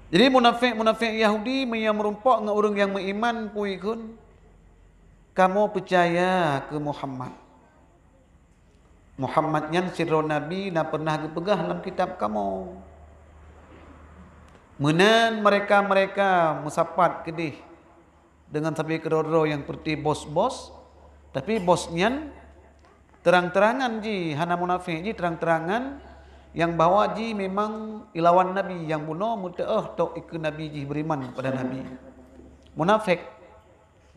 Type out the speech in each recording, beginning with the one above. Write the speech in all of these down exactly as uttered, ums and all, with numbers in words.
Jadi, munafék-munafék Yahudi meunyoe meurumpok ngon ureuëng nyang meuiman, peue kheun, "Kamoe peucaya keu Muhammad. Muhammad nyan sidroe nabi, na pernah geupeugah lam kitab kamoe." Meunan mereka-mereka meusapat keudeh deungon sabe keudroe-droe nyang peureute bos-bos, tapi bos nyan terang-terangan jih, hana munafék jih, terang-terangan nyang bahwa jih memang ilawan nabi nyang bunoe, meuteuôh tok ikeue nabi jih, beuriman kepada nabi. Munafék,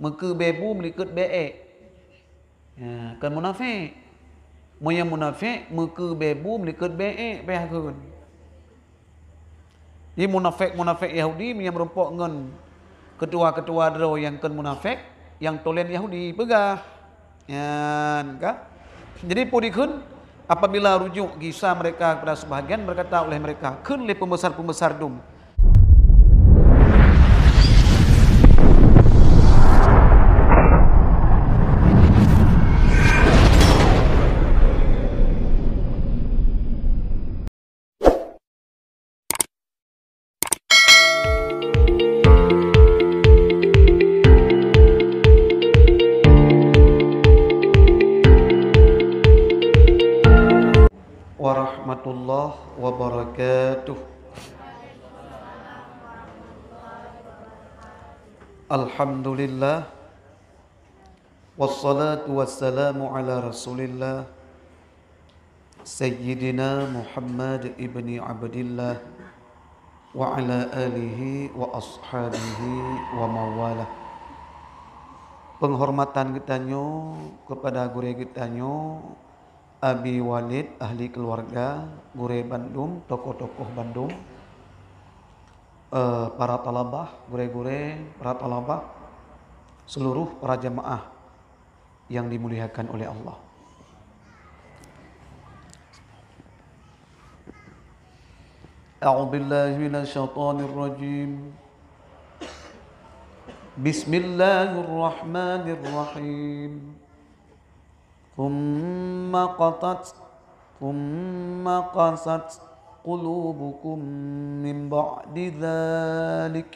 meukeue bée bu meulikot bée ék. Ya, kon munafék. Meunyoe munafék, meukeue bée bu meulikot bée ék, payah kheun. Di munafék-munafék Yahudi meunyoe meurumpok ngon keutua-keutua droe nyang kon munafék, nyang tolen Yahudi peugah. Nyan ka. Jadi, peue dikheun, apabila rujuk gisa mereka kepada sebahagian, berkata oleh mereka, kheun lé pembesar-pembesar dum. Warahmatullahi wabarakatuh. Alhamdulillah. Wassalatu wassalamu ala Rasulillah, Sayyidina Muhammad ibni Abdillah, wa ala alihi wa ashabihi wa mawalah. Penghormatan geutanyoe kepada gurée geutanyoe, Abi Walid, ahli keluarga, gurée bandum, tokoh-tokoh bandum, eh, para talabah, gurée-gurée, para talabah, seluruh para jamaah yang dimuliakan oleh Allah. A'udzubillahi minasyaitonirrajim. Bismillahirrahmanirrahim. ثم قست، ثم قست قلوبكم من بعد ذلك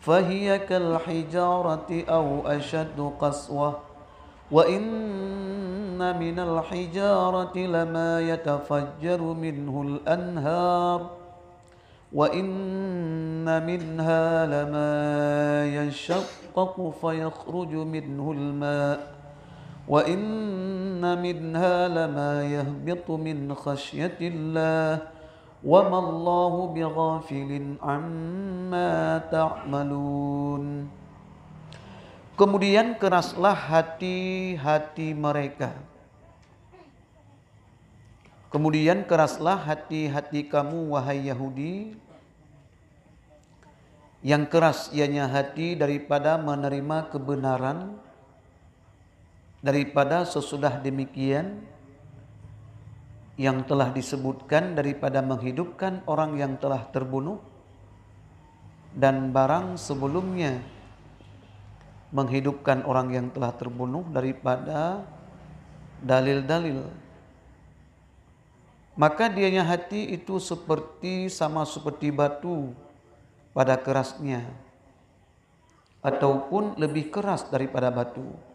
فهي كالحجارة أو أشد قسوة، وإن من الحجارة لما يتفجر منه الأنهار، وإن منها لما يشقق فيخرج منه الماء، وإن منها لما يهبط من خشية الله، وما الله بغافل عما تعملون. Kemudian keraslah hati-hati mereka. Kemudian keraslah hati-hati kamu, wahai Yahudi, yang keras ianya hati daripada menerima kebenaran, daripada sesudah demikian yang telah disebutkan, daripada menghidupkan orang yang telah terbunuh, dan barang sebelumnya menghidupkan orang yang telah terbunuh daripada dalil-dalil. Maka dianya hati itu seperti, sama seperti batu pada kerasnya, ataupun lebih keras daripada batu.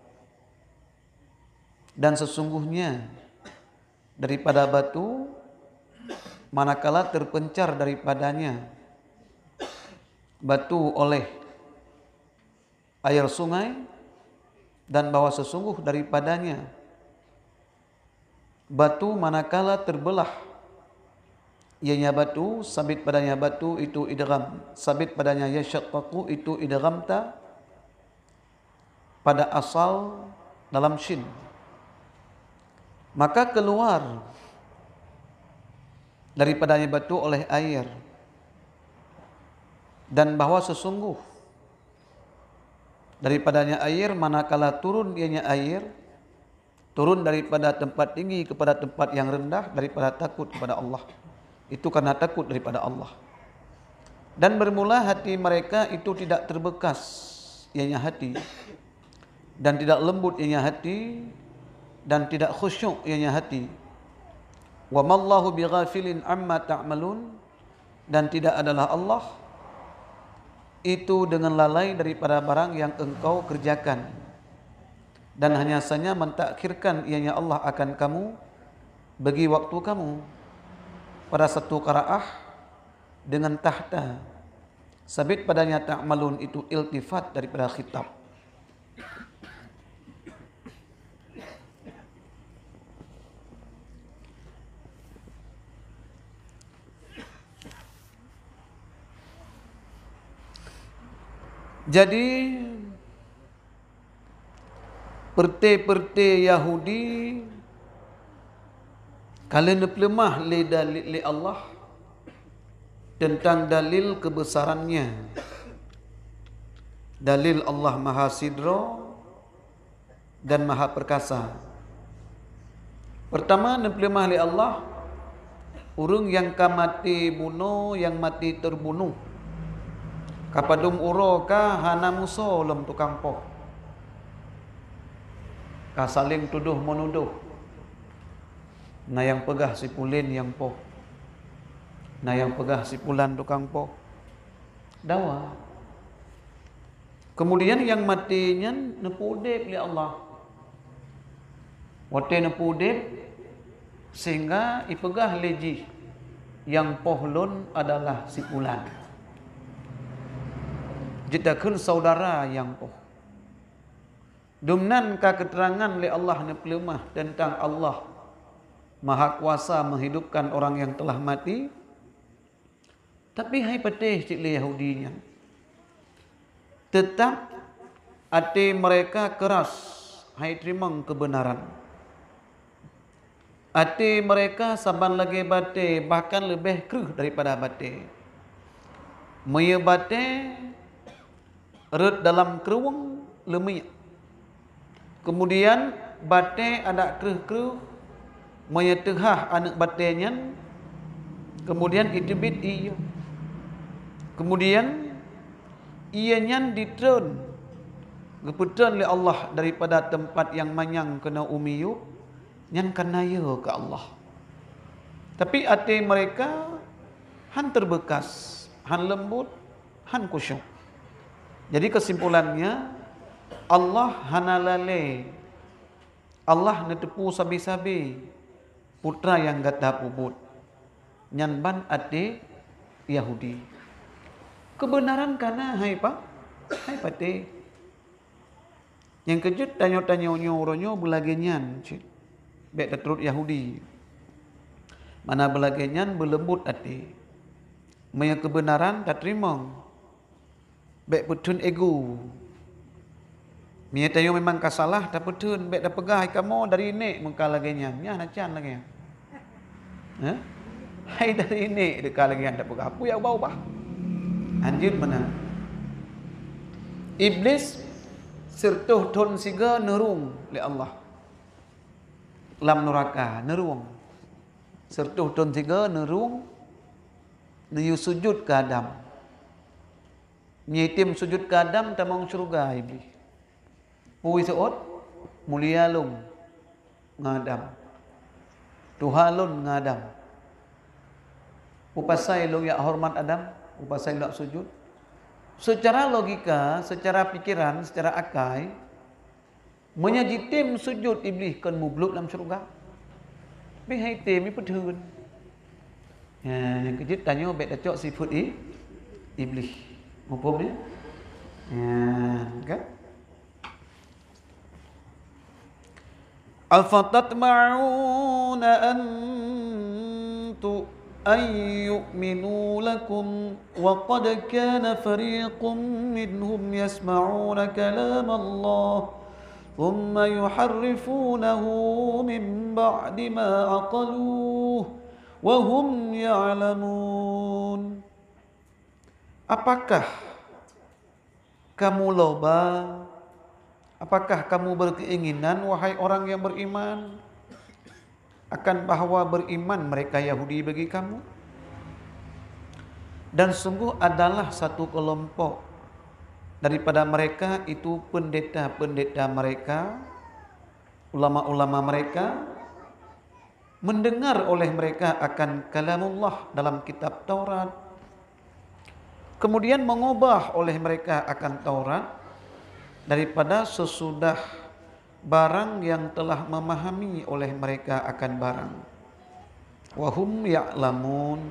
Dan sesungguhnya daripada batu, manakala terpencar daripadanya batu oleh air sungai, dan bahwa sesungguh daripadanya batu, manakala terbelah ianya batu, sabit padanya batu itu idgham, sabit padanya yashaqqaqu itu idghamta pada asal dalam shin. Maka keluar daripadanya batu oleh air, dan bahwa sesungguh daripadanya air, manakala turun ianya air, turun daripada tempat tinggi kepada tempat yang rendah daripada takut kepada Allah. Itu karena takut daripada Allah. Dan bermula hati mereka itu tidak terbekas, ianya hati, dan tidak lembut, ianya hati, dan tidak khusyuk, ianya hati. Wa mallahu bighafilin amma ta'malun, dan tidak adalah Allah itu dengan lalai daripada barang yang engkau kerjakan, dan hanya saja mentakhirkan ianya Allah akan kamu bagi waktu kamu pada satu qiraah dengan tahta, sabit padanya ta'malun itu iltifat daripada khitab. Jadi, peureuté-peureuté Yahudi ka lheueh neupeuleumah lé dalil, lé Allah teuntang dalil keubeusaran-Nya. Dalil Allah Maha Sidroe dan Maha Perkasa. Peurtama, neupeuleumah lé Allah, ureuëng nyang ka maté bunoe, nyang maté teurbunoh, ka padum uroe ka hana musoe lom tukang poh. Ka saléng tudoh-meunudoh. Na nyang peugah si pulan nyang poh, na nyang peugah si pulan tukang poh. Dawa. Keumudian nyang maté nyan neupeuudeb lé Allah. Watée neupeuudeb, sehingga ipeugah lé jih, "Nyang poh lôn adalah si pulan." Jeuet takheun saudara nyang poh. Dumnan ka keuteurangan lé Allah neupeuleumah teuntang Allah Maha Kuasa menghidupkan orang yang telah mati. Tapi hai patéh cit lé Yahudi nyan, teutab até meureka keuras, hai teurimong keubeunaran. Até meureka saban lagée batée, bahkan leubeh kreueh daripada batée. Meunyoe batée rhot dalam krueng leumiek. Keumudian batée adak kreueh-kreueh, meunyoe teuhah aneuëk batée nyan, keumudian iteubiet ié. Keumudian ié nyan ditreun, geupeutreun lé Allah daripada teumpat nyang manyang keunoe u miyueb, nyan kana yö keu Allah. Tapi até meureka hán teubeukas, hán leumbot, hán khusyuk. Jadi keusimpulannya, Allah hana lalée. Allah neuteupeue sabe-sabe peue nyang gata peubuet. Nyan ban até Yahudi. Keubeunaran kana hai pa-, hai patéh. Nyang keujeuet tanyoe-tanyoe nyoe uroe nyoe beulagée nyan cit. Bék taturot Yahudi. Mana beulagée nyan beuleumbot até. Meunyoe keubeunaran tateurimong, bék peutheun ego. Meunyoe tanyoe memang ka salah, tapeutheun, bék tapeugah, "Hai kamoe dari nek meuka lagée nyan." Nyan hana can lagée nyan. Hah? Hai dari nek deuka lagée nyan tapeugah, "Peue nyang ubah-ubah?" Hanjeuet meunan. Iblis sireutôh thon sigoe neurueng lé Allah lam nuraka, neurueng. Sireutôh thon sigoe neurueng, neuyue sujut keu Adam. Meunyoe item sujut keu Adam, tamong syeuruga Iblih. Peue seuôt? Mulia lôn ngon Adam. Tuha lôn ngon Adam. Peue pasai lôn jak horeumat Adam? Peue pasai lôn jak sujut? Seucara logika, seucara pikeran, seucara akai, meunyoe jitem sujut Iblih kon mublot lam syeuruga. Tapi hai tem, ipeutheun. Ya, nyang keujeuet tanyoe bék tacok sifeuet i-, Iblih. Muphom, ya? Ya, kan? أفتطمعون أن ت-، أن يؤمنوا لكم وقد كان فريق منهم يسمعون كلام الله ثم يحرفونه من بعد ما عقلوه وهم يعلمون. Apakah kamu loba? Apakah kamu berkeinginan, wahai orang yang beriman, akan bahwa beriman mereka Yahudi bagi kamu? Dan sungguh adalah satu kelompok daripada mereka itu pendeta-pendeta mereka, ulama-ulama mereka, mendengar oleh mereka akan kalamullah dalam kitab Taurat, Kemudian mengubah oleh mereka akan Taurat daripada sesudah barang yang telah memahami oleh mereka akan barang. Wa hum ya'lamun.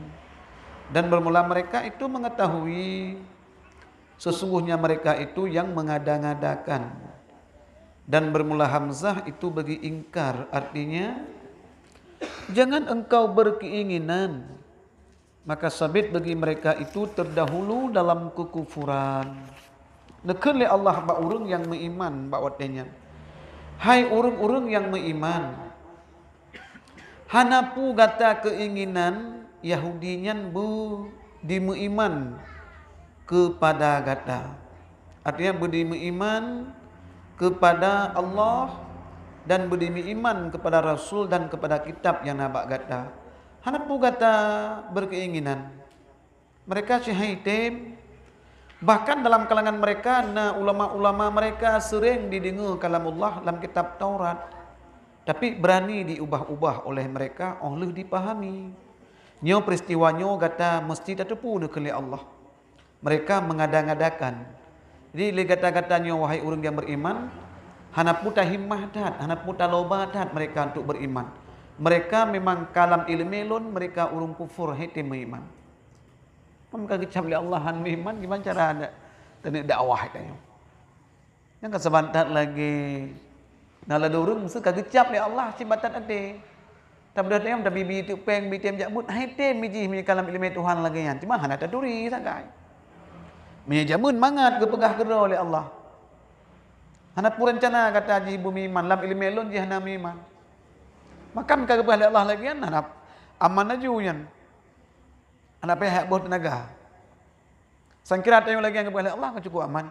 Dan bermula mereka itu mengetahui, sesungguhnya mereka itu yang mengada-ngadakan. Dan bermula hamzah itu bagi ingkar, artinya, jangan engkau berkeinginan. Maka sabit bagi mereka itu terdahulu dalam kekufuran. Neukheun lé Allah bak ureuëng nyang meuiman bak watée nyan, "Hai ureuëng-ureuëng nyang meuiman, hana peue gata keuinginan Yahudi nyan beu dimeuiman keupada gata." Artinya, beu dimeuiman keupada Allah dan beu dimeuiman keupada Rasul dan keupada kitab nyang na bak gata. Hana peue gata beukeuinginan. Mereka cihai tem, bahkan dalam kalangan mereka na ulama-ulama mereka seuréng dideungoe kalamullah lam kitab Taurat, tapi beurani diubah-ubah oleh mereka óh lheueh dipahami. Nyoe peuristiwa nyoe gata meuseuti tateupeue neukheun lé Allah. Mereka mengada-ngadakan. Jadi, lé gata-gata nyoe, wahai ureuëng nyang beriman, hana peue tahimmah that, hana peue taloba that mereka untuk beriman. Mereka memang ka lam iéleumé lôn, mereka ureuëng kufur, hana tem meuiman. Maka geucab lé Allah hana meuiman, gimana cara ada teuneuek dakwah tanyoe? Nyang ka saban that lagée na ladurung meuseu ka geucab lé Allah cit batat até. Tabeudoh tayong tabi-bi teuk péng, bi tem jak buet, hai tem bijih meunyoe ka lam iéleumé Tuhan lagée nyan. Cuma hana taturi sagai. Meunyoe jameun mangat geupeugah keudroe lé Allah. Hana peue rencana gata jih beumeuiman, lam iéleumé lôn jih hana meuiman. Maka ka geupeugah lé Allah lagée nyan, hana aman laju nyan. Hana payah boh teunaga. Sangkira tanyoe lagée nyang geupeugah lé Allah ka cukup aman.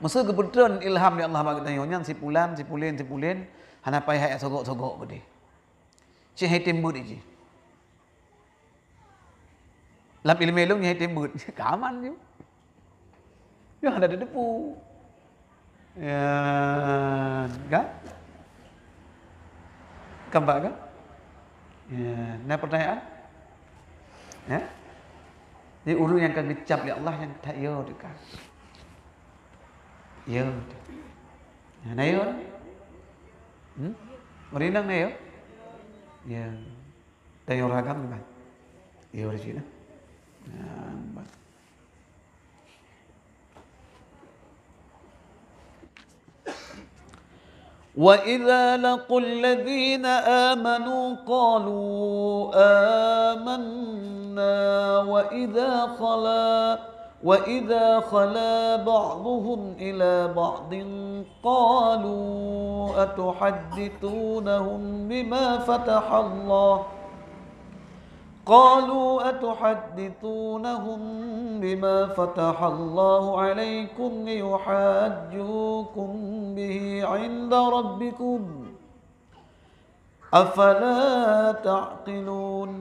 Meuseu geupeutreun ilham lé Allah bak geutanyoe nyan, si pulan, si pulen, si pulen, hana payah jak sogok-sogok keudeh. Cit hai tem beuet jih. Lam iéleumé lôn hai tem beuet. Ka aman ju. Nyoe hana tateupeue. Ya, kan? Kan, Pak, kan? Ya, na pertanyaan? Ya? Jadi, ureuëng nyang ka geucab lé Allah nyang that yo teuka. Yo. Ya, na yo? Hmm? Meurinang na yo? Ya. Tanyoe ragam kan? Yo, di sini. Nah, وإذا لقوا الذين آمنوا قالوا آمنا وإذا خلا وإذا خلا بعضهم إلى بعض قالوا أتحدثونهم بما فتح الله قالوا أتحدثونهم بما فتح الله عليكم ليحاجوكم به عند ربكم أفلا تعقلون.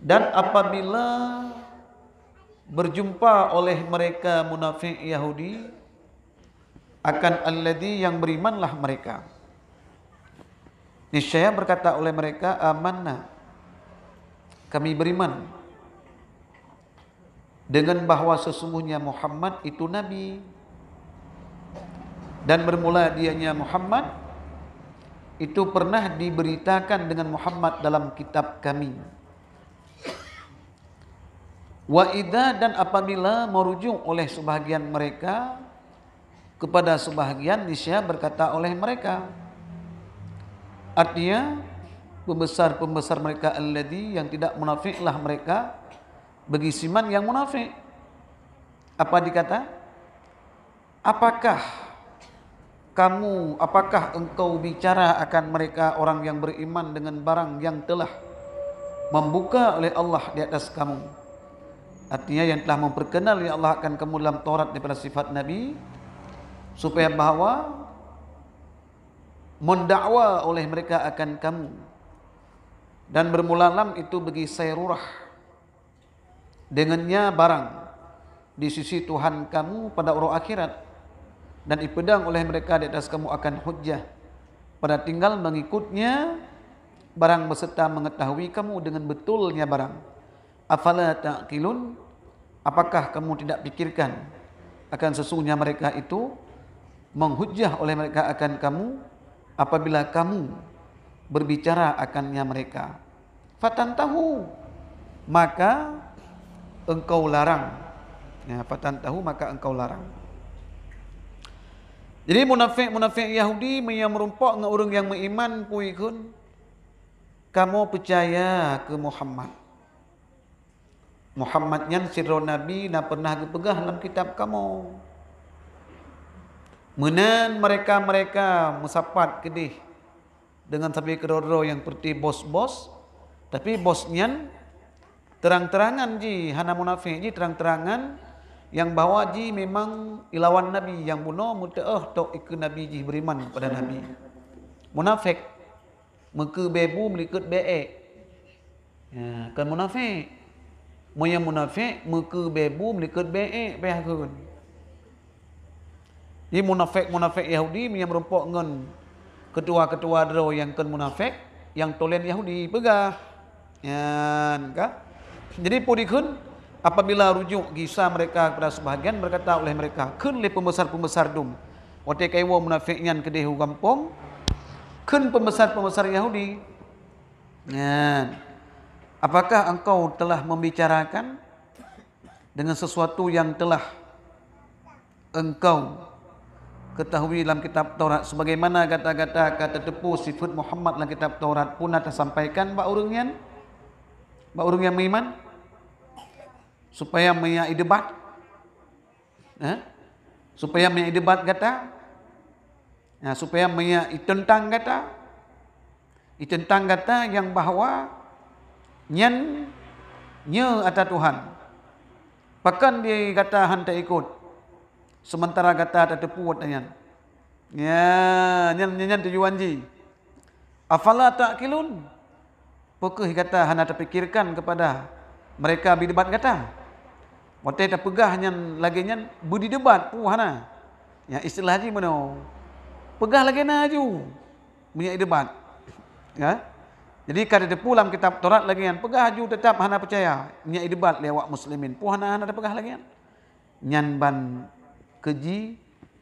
Dan apabila berjumpa oleh mereka munafik Yahudi, akan alladzi, yang berimanlah mereka. Niscaya berkata oleh mereka, "Amanna," kami beriman, dengan bahwa sesungguhnya Muhammad itu nabi. Dan bermula dianya Muhammad itu pernah diberitakan dengan Muhammad dalam kitab kami. Wa idza, dan apabila merujuk oleh sebahagian mereka kepada sebahagian, niscaya berkata oleh mereka. Artinya, pembesar-pembesar mereka alladzi, yang tidak munafiklah mereka, bagi siman yang munafik. Apa dikata? Apakah kamu, apakah engkau bicara akan mereka orang yang beriman dengan barang yang telah membuka oleh Allah di atas kamu? Artinya, yang telah memperkenal oleh Allah akan kamu dalam Taurat daripada sifat Nabi, supaya bahwa mendakwa oleh mereka akan kamu. Dan bermula lam itu bagi sayrurah, dengannya barang di sisi Tuhan kamu pada uroe akhirat, dan ipeudong oleh mereka di atas kamu akan hujjah, pada tinggal mengikutnya barang beserta mengetahui kamu dengan betulnya barang. Afala ta'qilun? Apakah kamu tidak pikirkan akan sesungguhnya mereka itu menghujah oleh mereka akan kamu apabila kamu berbicara akannya mereka? Fatantahu, maka engkau larang. Ya, fatantahu, maka engkau larang. Jadi munafék-munafék Yahudi meunyoe meurumpok ngon ureuëng nyang meuiman, peue kheun, "Kamoe peucaya keu Muhammad. Muhammad nyan sidroe nabi na pernah geupeugah lam kitab kamoe." Meunan mereka-mereka meusapat keudeh deungon sabe keudroe-droe nyang peureute bos-bos, tapi bos nyan terang-terangan jih hana munafék, jih terang-terangan nyang bahwa jih memang ilawan nabi nyang bunoe, meuteuôh tok ikeue nabi jih, beriman kepada nabi. Munafék, meukeue bée bu meulikot bée ék. Ya, kon munafék. Meunyoe munafék, meukeue bée bu meulikot bée ék, payah kheun. Di munafék-munafék Yahudi meunyoe meurumpok ngon keutua-keutua droe nyang kon munafék, nyang tolen Yahudi peugah. Nyan ka. Jadi peue dikheun, apabila rujuk gisa mereka kepada sebahagian, berkata oleh mereka, kheun lé pembesar-pembesar dum, watée kaiwoe munafék nyan keudeh u gampông, kheun pembesar-pembesar Yahudi, nyan, "Apakah engkau telah membicarakan dengan sesuatu yang telah engkau ketahui lam kitab Taurat, sebagaimana gata-gata ka tateupeue sifeuet Muhammad lam kitab Taurat, peue na tasampaikan bak ureuëng nyan, bak ureuëng nyang meuiman, supaya meunyoe idebat, eh? Supaya meunyoe idebat gata, ya, supaya meunyoe iteuntang gata, iteuntang gata nyang bahwa nyan nyoe ata Tuhan. Pakon di gata han taikot, seumeuntara gata tateupeue watée nyan?" Ya, nyan, nyan, nyan tujuan jih. "Afala ta'qilun?" Peu kheueh gata hana tapikirkan kepada mereka bidebat gata? Watée tapeugah nyan lagée nyan, beudidebat, peue hana? Ya, istilah jih meunoe. Peugah lagée na aju, meunyoe idebat. Ya. Jadi ka tateupeue lam kitab Taurat lagée nyan, peugah aju teutap hana peucaya, meunyoe idebat lé awak muslimin. Peue hana, hana tapeugah lagée nyan? Nyan ban keuji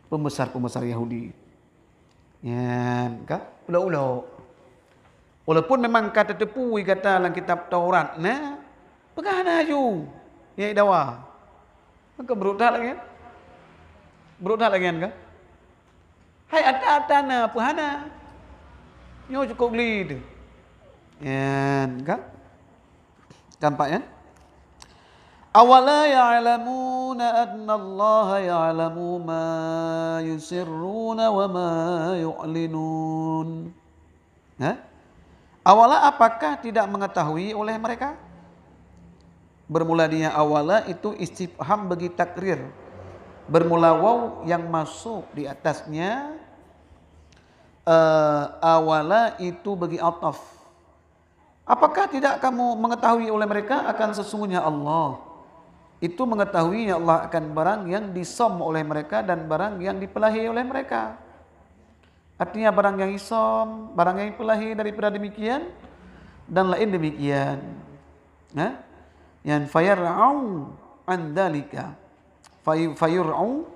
pembesar-pembesar Yahudi. Nyan ka, ulok-ulok. Walaupun memang ka tateupeue gata lam kitab Taurat na, peugah na aju nyang dawa. Maka brok that lagée nyan. Brok that lagée nyan ka? Hai ata-ata na, peue hana? Nyoe cukôp gli teuh. Nyan ka? Tampak, ya? "Awala ya'lamuna annallaha ya'lamu ma yusirruna wa ma yu'linun?" Ha? Awala, apakah tidak mengetahui oleh mereka? Bermula dengan awala itu istifham bagi takrir. Bermula waw yang masuk di atasnya, eh, awala itu bagi ataf. Apakah tidak kamu mengetahui oleh mereka akan sesungguhnya Allah itu mengetahui, ya Allah, akan barang yang disom oleh mereka dan barang yang dipelahé oleh mereka? Artinya barang yang isom, barang yang dipelahé daripada demikian, dan lain demikian. Nah, yang fayar'au an dalika. Fayu-, fayur'u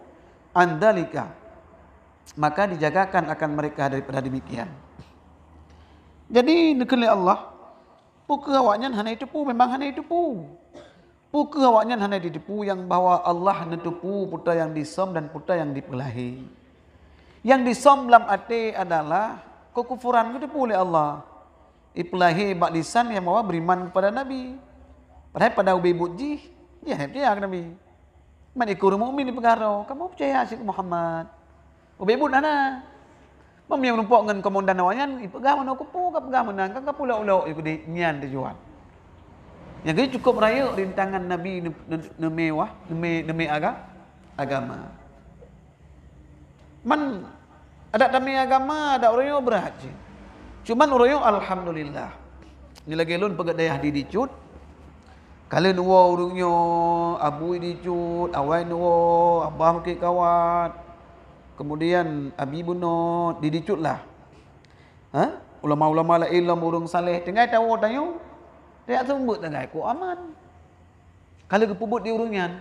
an dalika. Maka dijagakan akan mereka daripada demikian. Jadi, neukheun lé Allah, peu kheueh awaknyan hana jiteupeue, memang hana jiteupeue. Peu kheueh awaknyan hana jiteupeue nyang bahwa Allah neuteupeue peue nyang disom dan peue nyang dipeulahé. Nyang disom lam até adalah keukufuran geuteupeue lé Allah. Ipeulahé bak lisan nyang bahwa beriman kepada Nabi. Padahai pada ubé buet jih, jih hana peucaya keu Nabi. Man iku ureuëng mukmin ipeugah droe, "Kamoe peucaya cit keu Muhammad." Ubé buet hana. Meunyoe meurumpok ngon komandan awaknyan, ipeugah meunoe keupeue, ka peugah meunan, ka, ka pulok-ulok, iku di nyan tujuan. Nyang geuh cukôp rayeuk rintangan Nabi ne-, ne-, neumé wah, neumé, neumé aga-, agama. Man, adak tamé agama, adak uroe nyoe brat cit. Cuman uroe nyoe alhamdulillah. Nyoe lagée lôn peugét dayah di Dicut. Ka lheueh neuwoe ureuëng nyoe, Abu Dicut, Awai neuwoe, Abah Bukit Kawat. Kemudian Abi Bunot, di Dicut lah. Ha? Ulama-ulama laén lom ureuëng saleh, tinggai tawoe tanyoe. Tajak seumeubeuet tinggai kok aman. Ka lheueh geupeubuet di ureuëng nyan.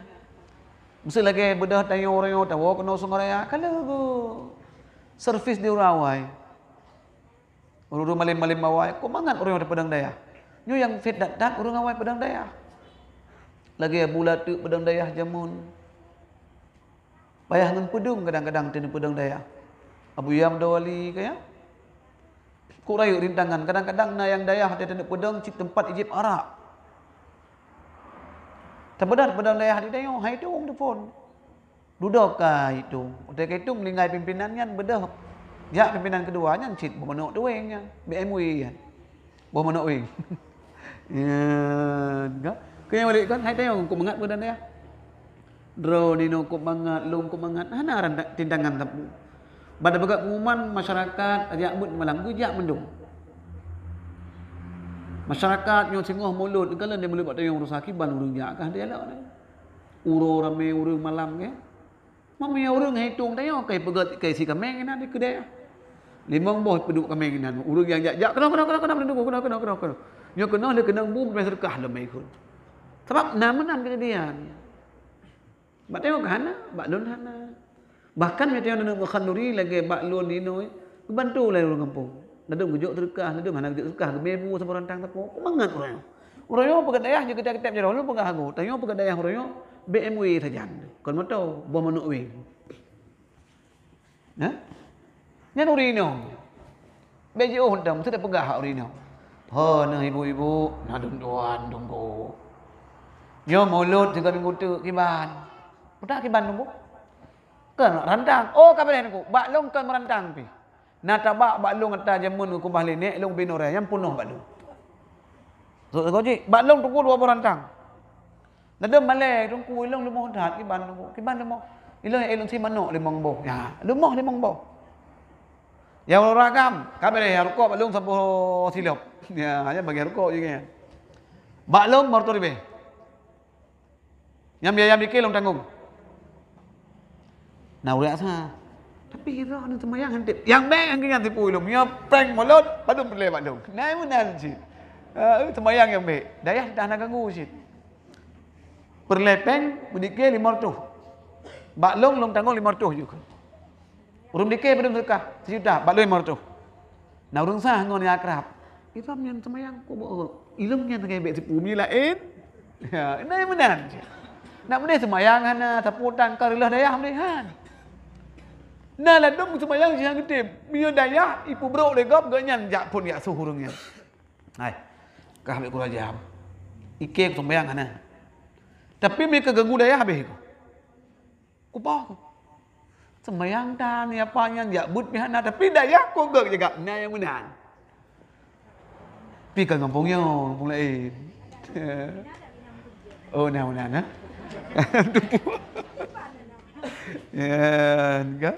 Miseu lagée beudôh tanyoe uroe nyoe tawoe keunoe Sungai Raya, ka lheueh geuservis di ureuëng awai. Ureuëng-ureuëng malém-malém awai, kok mangat ureuëng nyoe tapeudong dayah. Nyoe nyang fét that-that ureuëng awai peudong dayah. Lagée Abu Lateuk peudong dayah jameun. Payah ngon peudeueng kadang-kadang teuneuk peudong dayah. Abu Yam Dawali kaya. Kok rayeuk rintangan, kadang-kadang na nyang dayah teuneuk peudong cit teumpat ijép arak. Tabeudôh peudong dayah di tanyoe, hai tueng teupon. Dudoe ka itu. Watée ka itu meuninggai pimpinan nyan beudôh. Jak pimpinan keudua nyan cit beumanok tueng nyan, B M W nyan. Boh manok weng. Ya, ka? Keu nyang balek kan, hai tayong kok mangat peudong dayah. Droeneuh nyoe kok mangat, lôn kok mangat, hana ranta-, tintangan sapeue. Ban tapeugah pengumuman masyarakat, jak buet malam, geujak mandum. Masyarakat nyoe singoh mulod, ka lheueh mulod bak tayong rusa kiban ureuëng jak kah dia lak. Uroe ramé ureuëng malam ke. Meunyoe ureuëng hai tueng tanyoe kai peugét kai si kaméng inan di keudè. Limong boh peuduek kaméng inan. Ureuëng nyang jak-jak, "Keunoe, keunoe, keunoe, keunoe, keunoe, keunoe, keunoe, keunoe, keunoe." Nyoe keunoe lé keunong bu meuseudekah lom ikot. Sabab na meunan keujadian. Bak tanyoe ka hana, bak lôn hana. Bahkan meunyoe tanyoe neuneuk meukhanduri lagée bak lôn inoe, geubantu lé ureuëng gampông. Ladôm geujok seudeukah, ladôm hana geujok seudeukah, geumé bu saboh rantang sapo. Mangat ureuëng nyoe. Ureuëng nyoe peugét dayah jeuet geutek-tek jaroe, lôn peugah hagoe. Tanyoe peugét dayah ureuëng nyoe B M W sajan. Kon moto, boh manok weng. Hah? Nyan ureuëng inong. Bék jiôh mantong, meusti tapeugah ureuëng inong. Ho neuh ibu-ibu, na dum tuan tunggu. Nyoe mulod sigoe minggu teuk kiban. Peue kiban tunggu? Kon rantang. Oh, ka beureh tunggu. Bak lôn kon meurantang pih. Na tabak bak lôn ata jameun geukubah lé nèk lôn binoe raya nyang peunoh bak lôn. Sôk sagoe jih, bak lôn tunggu dua boh rantang. Ladôm malèe, Teungku, ilôn leumoh that, kiban Teungku, kiban leumoh. Ilôn, eh, lôn si manok limong boh. Ya, leumoh limong boh. Ya, ureuëng agam, ka beureh, ya, rukok bak lôn saboh silop. Ya, ya, bagi rukok je kan. Bak lôn, motor ribèe. Nyang biaya mikir lôn tanggong. Na ureuëng sa. Tapi roh ni seumayang hana tip. Nyang bèk nyang keu nyan tipu ilôn. Nyoe prank mulod, padum peureulèe bak lôn. Na meunan cit. Ah, seumayang nyang bèk. Dayah dah na ganggu cit. Peureulèe pèng, meudike lima ratus. Bak lôn, lôn tanggong lima ratus ju. Ureuëng dike padum seudeukah, sijuta, bak lôn lima ratus. Na ureuëng sah ngon nyang akrab. Ilôn nyan seumayang, kok bak ilôn nyan sagai bèk sipu mi laén. Ya, na meunan. Nak meudeh seumayang hana, sapu tan ka reuloh dayah meudeh han. Na ladôm seumayang siang geutem. Meunyoe dayah ipeubrok lé gob, gobnyan jak phon jak soh ureuëng nyan. Hai, kah bèk kurajam. Ike seumayang hana. Tapi meunyoe ka ganggu dayah habéh. Kupoh. Seumayang tan, ya apa nyan, jak buet pih hana, tapi dayah kok gèt jaga, na nyang meunan. Pi ka gampông nyoe, gampông laén. Oh, na meunan, ha? Ya, ka?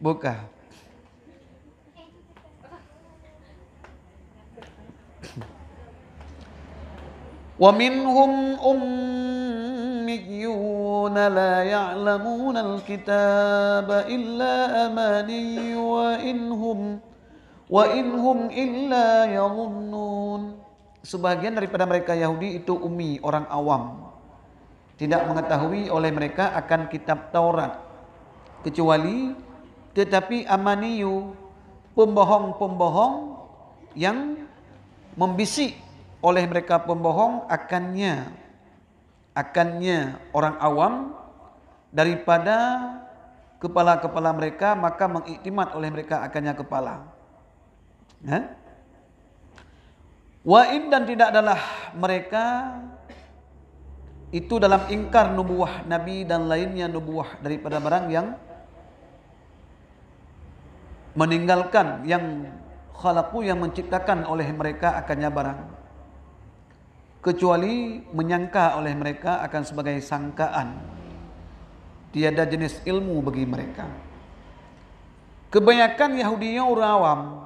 Buka. Wa minhum ummiyuna la ya'lamunal kitaba illa amani wa inhum, wa inhum illa yadhunnun. Sebahagian daripada mereka Yahudi itu ummi, orang awam. Tidak mengetahui oleh mereka akan kitab Taurat, kecuali tetapi amaniyu, pembohong-pembohong yang membisik oleh mereka pembohong akannya, akannya orang awam daripada kepala-kepala mereka, maka mengiktimat oleh mereka akannya kepala. Eh? Wa in, dan tidak adalah mereka itu dalam ingkar nubuwah Nabi dan lainnya nubuwah daripada barang yang meninggalkan, yang khalaqu, yang menciptakan oleh mereka akannya barang, kecuali menyangka oleh mereka akan sebagai sangkaan, tiada jenis ilmu bagi mereka. Kebanyakan Yahudi nyoe ureuëng awam,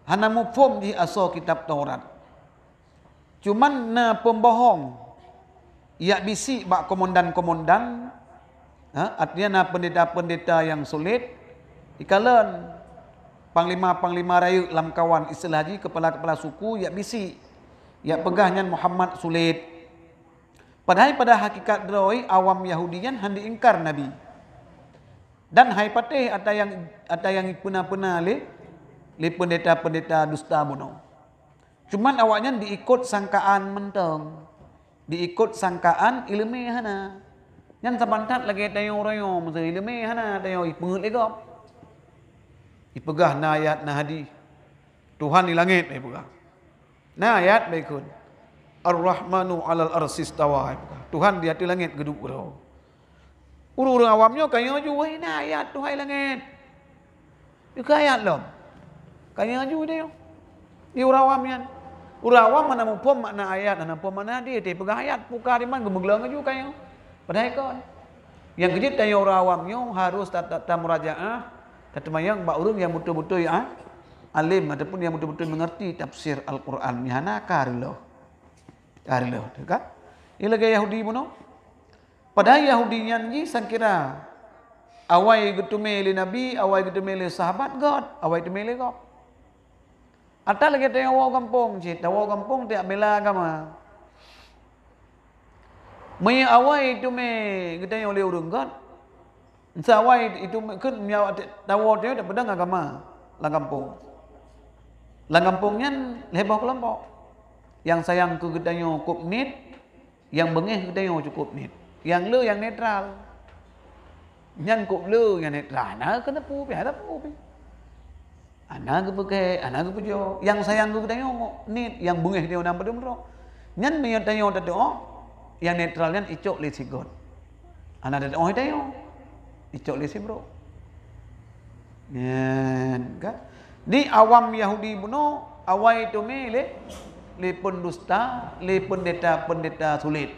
hana muphom jih asoe kitab Taurat. Cuman na pembohong yak bisik bak komandan-komandan, ha, artinya na pendeta-pendeta yang sulet, ikalon panglima-panglima rayeuk lam kawan, istilah jih kepala-kepala suku yak bisik, yak peugah nyan Muhammad sulet. Padahai pada hakikat droe awam Yahudi nyan hana ingkar Nabi. Dan hai patéh ata nyang, ata nyang peuna-peuna lé, lé peundeta-peundeta dusta bunoe. Cuman awaknyan diikot sangkaan mantong. Diikot sangkaan ileumé hana. Nyan saban that lagée tanyoe uroe nyoe, meuseu ileumé hana tanyoe ipeungeuet lé gob. Ipeugah na ayat na hadih. Tuhan di langét, ipeugah. Na ayat baikon. Ar-Rahmanu 'alal 'arsy istawa, ipeugah. Tuhan di ateueh langét geuduek keudroe. Ureuëng-ureuëng awam nyoe ka nyoe ju, "Wahai na ayat Tuhan langét." Nyoe ka ayat lom. Ka nyoe ju deh. Di ureuëng awam nyan. Ureuëng awam hana muphom makna ayat, hana muphom makna hadih, tapi peugah ayat, puka diman geumeuglong ju ka nyoe. Padahai kon. Nyang keujeuet tanyoe ureuëng awam nyoe harus ta-, ta-, tamurajaah, tateumanyong bak ureuëng nyang beutôi-beutôi a-, alim ataupun nyang beutôi-beutôi mengerti tafsir Al-Quran. Mihana ka reuloh. Ka reuloh, teuka. Ilagée Yahudi bunoe. Padahai Yahudi nyan jih sangkira awai geuteumé lé Nabi, awai geuteumé lé sahabat gét, awai teumé lé gob. Ata lagée tanyoe woe gampông cit, tawoe gampông tajak bela agama. Meunyoe awai teumé geutanyoe lé ureuëng gét, sawai itu kheun meunyoe tawoe tanyoe tapeudong agama lam gampông. Lam gampông nyan lhée boh keulompok. Nyang sayang keu geutanyoe kop niet, nyang beungéh geutanyoe cukop niet. Nyang le nyang netral. Nyan kop le nyang netral, hana keuneuk peue pih, hana peue pih. Hana geupeugét, hana geupujoe. Nyang sayang geutanyoe niet, nyang beungéh tanyoe na padum droe. Nyan meunyoe tanyoe tatuoh, nyang netral nyan icok lé sigét. Hana tatuoh tanyoe, icok lé sibrok. Nyan, kan? Di awam Yahudi bunoe, awai teumé lé, lé peundusta, lé peundeta-peundeta sulet.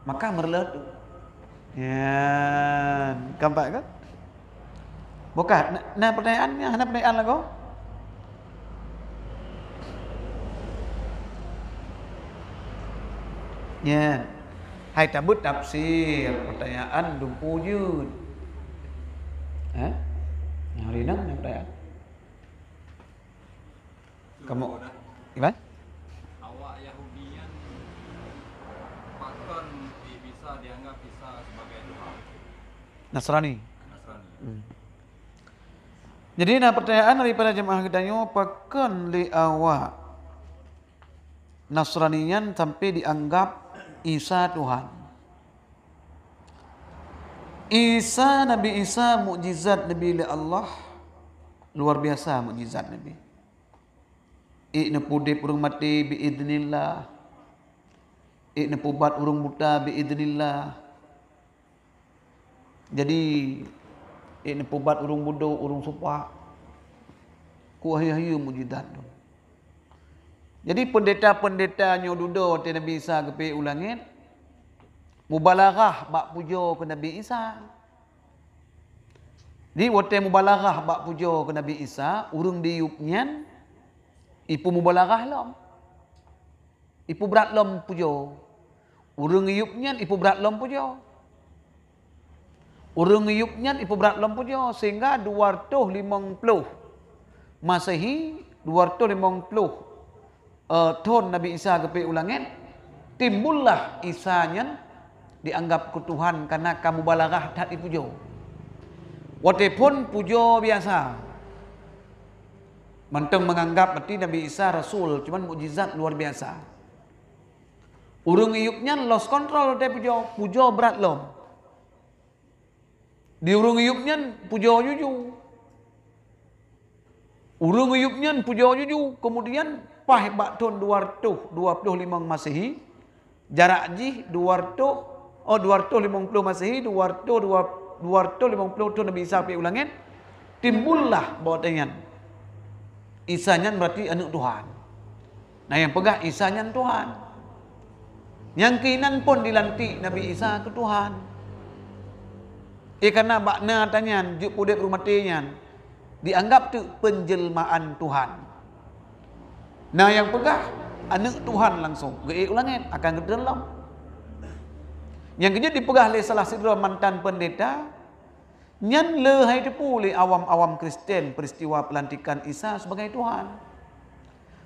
Maka meureuloh tu. Nyan, kampak kan? Bukah, na, na pertanyaan, hana pertanyaan lagoe? Nyan. Hai tabeuet tafsir, pertanyaan dumpu jeuet. Eh? Nyang rinang nyang pertanyaan. Kamu, gimana? Awak Yahudi nyan pakon bisa dianggap Isa sebagai Tuhan? Nasrani. Nasrani. Hmm. Jadi, na pertanyaan daripada jemaah geutanyoe, pakon lé awak Nasrani nyan sampai dianggap Isa Tuhan? Isa, Nabi Isa, mukjizat Nabi lé Allah, luar biasa mukjizat Nabi. Ék neupeudeb ureuëng maté biiznillah. Ék neupeubat ureuëng buta biiznillah. Jadi, ék neupeubat ureuëng budok, ureuëng supak. Ku hayeue-hayeue mukjizat tu. Jadi, peundeta-peundeta nyoe dudoe watée Nabi Isa geupeuék u langét, mubalaghah bak pujoe keu Nabi Isa. Di watée mubalaghah bak pujoe keu Nabi Isa, ureuëng di yup nyan ipeumubalaghah lom. Ipeubrat lom pujoe. Ureuëng yup nyan ipeubrat lom pujoe. Ureuëng yup nyan ipeubrat lom pujoe, sehingga dua reutôh limong ploh Masehi, dua reutôh limong ploh eh, thon Nabi Isa geupeuék u langét, timbullah Isa nyan dianggap keu Tuhan kareuna ka mubalaghah that ipujoe. Watée phon pujoe biasa, mantong meunganggab maté Nabi Isa rasul, cuman mukjizat luar biasa. Ureuëng yup nyan lost control watée pujoe, pujoe brat lom. Di ureuëng yup nyan pujoe juju. Ureuëng yup nyan pujoe juju, kemudian paih bak thon dua reutôh dua ploh limong Masehi, jarak jih dua reutôh, oh, dua reutôh limong ploh Masehi, dua reutôh, dua, dua reutôh limong ploh thon Nabi Isa geupeuék u langét, timbullah bak watée nyan. Isa nyan berarti aneuëk Tuhan. Na nyang peugah Isa nyan Tuhan. Nyang keuinan phon dilantik Nabi Isa keu Tuhan. Eh, kana bak na ata nyan jeuet peudeb ureuëng maté nyan dianggab teuk peunjelmaan Tuhan. Na nyang peugah aneuëk Tuhan langsong geuék u langét akan geutreun lom. Nyang keujeuet dipeugah lé salah sidroe mantan peundeta, nyan le hai teupeu lé awam-awam Kristen peristiwa peulantikan Isa sebagai Tuhan.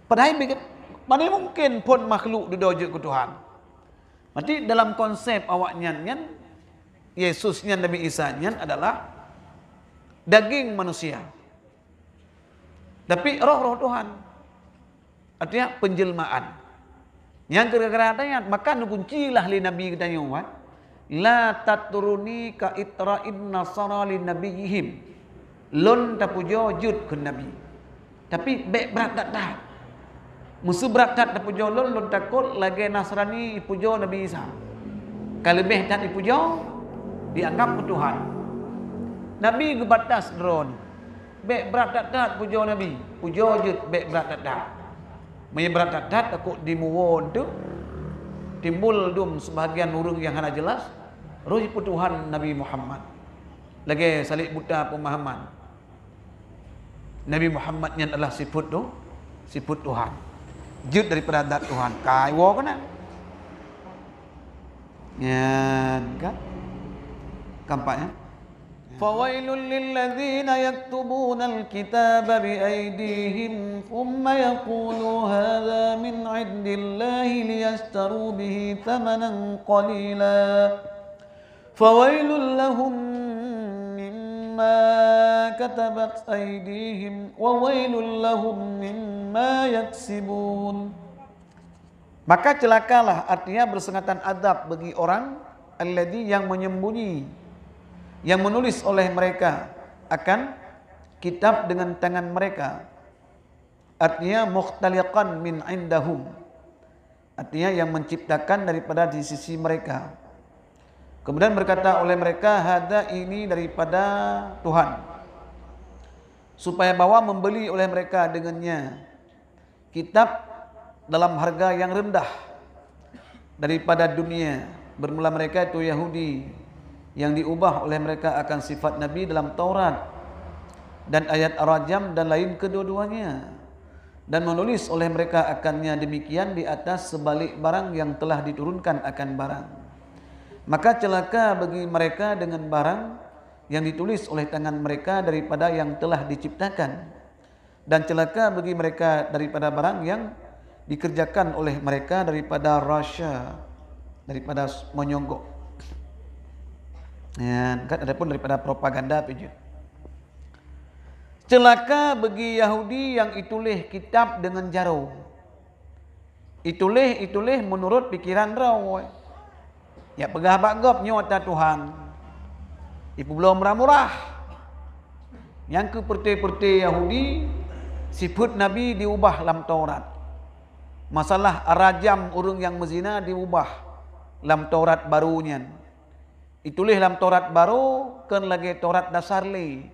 Padahai bege-, pane mungken phon makhluk dudoe jeuet keu Tuhan. Berarti dalam konsep awaknyan nyan, Yesus nyan, Nabi Isa nyan adalah daging manusia. Tapi roh, roh Tuhan. Artinya penjelmaan. Nyang gara-gara ayat, maka neukunci lah lé Nabi geutanyoe, kan? "La tatruni ka itra'in nasara li nabiyihim." Lôn tapujoe jeuet kheun Nabi. Tapi bék brat that-that. Meuseu brat that tapujoe lôn, lôn takot lagée Nasrani ipujoe Nabi Isa. Ka leubeh that ipujoe, dianggap keu Tuhan. Nabi geubatas droe nyoe. Bék brat that-that pujoe Nabi. Pujoe jeuet bék brat that-that. Meunyoe brat that-that, takot dimuwoe teuk, timbul dum sebahagian ureuëng nyang hana jeulaih, roh jipeutuhan Nabi Muhammad. Lagée saleb buta peumahaman. Nabi Muhammad nyan adalah sifeuet tu, sifeuet Tuhan. Jeuet daripada zat Tuhan. Kai woe keunan. Nyan kan? Kampaknya. فويل للذين يكتبون الكتاب بأيديهم ثم يقولون هذا من عند الله ليشتروا به ثمنا قليلا فويل لهم مما كتبت أيديهم وويل لهم مما يكسبون. Maka celakalah, artinya bersengatan azab bagi orang, alladzi, yang menyembunyi, yang menulis oleh mereka akan kitab dengan tangan mereka, artinya mukhtaliqan min indahum, artinya yang menciptakan daripada di sisi mereka. Kemudian berkata oleh mereka, "Hadza, ini daripada Tuhan," supaya bahwa membeli oleh mereka dengannya kitab dalam harga yang rendah daripada dunia. Bermula mereka itu Yahudi yang diubah oleh mereka akan sifat Nabi dalam Taurat dan ayat rajam dan lain kedua-duanya, dan menulis oleh mereka akannya demikian di atas sebalik barang yang telah diturunkan akan barang. Maka celaka bagi mereka dengan barang yang ditulis oleh tangan mereka daripada yang telah diciptakan, dan celaka bagi mereka daripada barang yang dikerjakan oleh mereka daripada rasya, daripada menyogok. Ya, kan, adapun daripada propaganda pih jeuet. Celaka bagi Yahudi yang ituléh kitab deungon jaroe. Ituléh, ituléh meunurot pikeran droe. Yak peugah bak gob nyoe ata Tuhan. Ipeubloe murah-murah. Nyang keu peureuté-peureuté Yahudi, sifeuet Nabi diubah lam Taurat. Masalah rajam ureuëng nyang meuzina diubah lam Taurat barô nyan. Ituléh lam Taurat barô kon lagée Taurat dasar lé.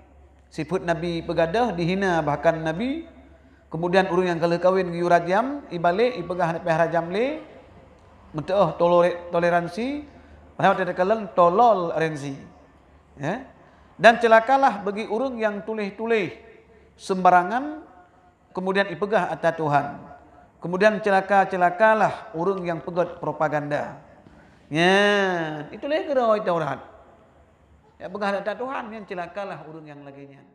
Sifeuet Nabi peugadôh dihina bahkan Nabi, kemudian ureuëng nyang ka lheueh kawén geuyue rajam, ibalek ipeugah hana payah rajam lé, meuteuoh tolore-, toleransi, padahai watée takalon toleransi. Ya. Dan celakalah bagi ureuëng nyang tuléh-tuléh seumbarangan, kemudian ipeugah ata Tuhan. Kemudian celaka-celakalah ureuëng nyang peugét propaganda. Nyan, ituléh keudroe Taurat. Ya, peugah ata Tuhan, nyan celakalah ureuëng nyang lagée nyan.